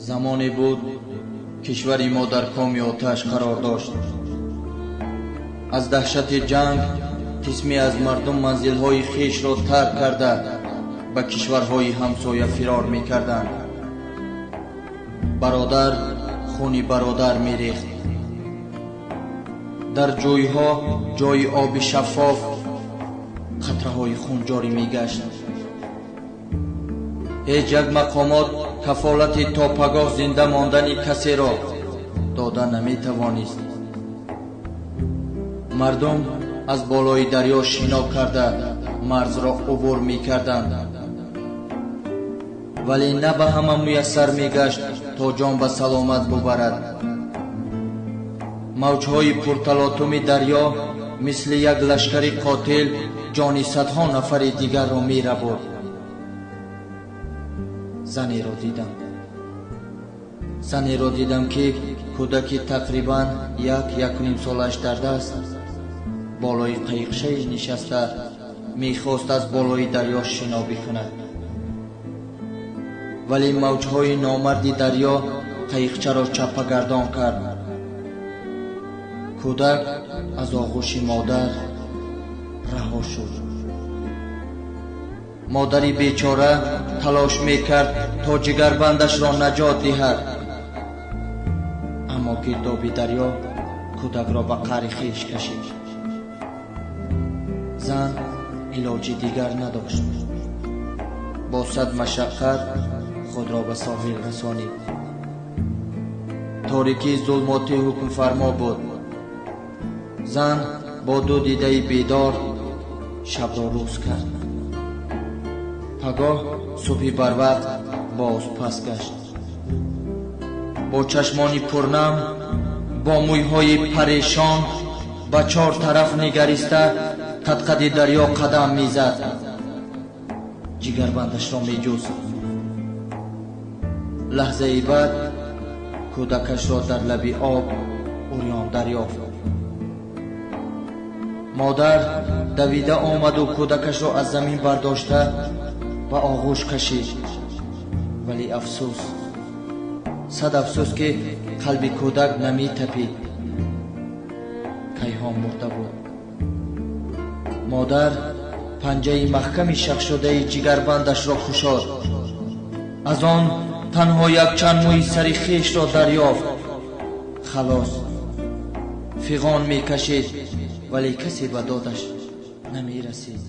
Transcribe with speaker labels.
Speaker 1: Замоне буд, кишвари мо дар коми оташ қарор дошт. Аз даҳшати ҷанг қисме аз мардум манзилҳои хешро тарк карда ба кишварҳои ҳамсоя фирор мекарданд. Бародар хуни бародар мерехт. Дар ҷӯйҳо ҷои оби шаффоф қатраҳои хун ҷорӣ мегашт. Ҳеҷ як мақомот кафолати то пагоҳ зинда мондани касеро дода наметавонист. Мардум аз болои дарё шино карда марзро убур мекарданд, вале на ба ҳама муяссар мегашт то ҷон ба саломат бубарад. Мавҷҳои пурталотуми дарё мисли як лашкари қотил ҷони садҳо нафари дигарро мерабурд. Занеро дидам. Занеро дидам, ки кӯдаки тақрибан 1-1.5 солааш дар даст болои қайиқчае нишаста мехост аз болои дарё шино бикунад, вале мавҷҳои номарди дарё қайиқчаро чаппагардон кард. Кӯдак аз оғӯши модар раҳо шуд. Модари бечора талош мекард то ҷигарбандашро наҷот диҳад, аммо гирдоби дарё кӯдакро ба қаъри хеш кашид. Зан илоҷи дигар надошт. Бо сад машаққат худро ба соҳил расонид. Торикии зулмоти ҳукмфармо буд. Зан бо ду дидаи бедор шабро рӯз кард. Пагоҳ субҳи барвақт боз пас гашт. Бо чашмони пурнам, бо мӯйҳои парешон ба чор тараф нигариста қадқади дарё қадам мезад. Ҷигарбандашро меҷуст. Лаҳзаи баъд кӯдакашро дар лаби об урён дарёфт. Модар давида омаду кӯдакашро аз замин бардошта ба оғӯш кашид. Вале афсӯс, сад афсӯс, ки қалби кӯдак наметапид. Кайҳон мурда буд. Модар панҷаи маҳками шахшудаи ҷигарбандашро кушод. Аз он танҳо якчанд мӯи сари хешро дарёфт. Халос, фиғон мекашид, вале касе ба додаш намерасид.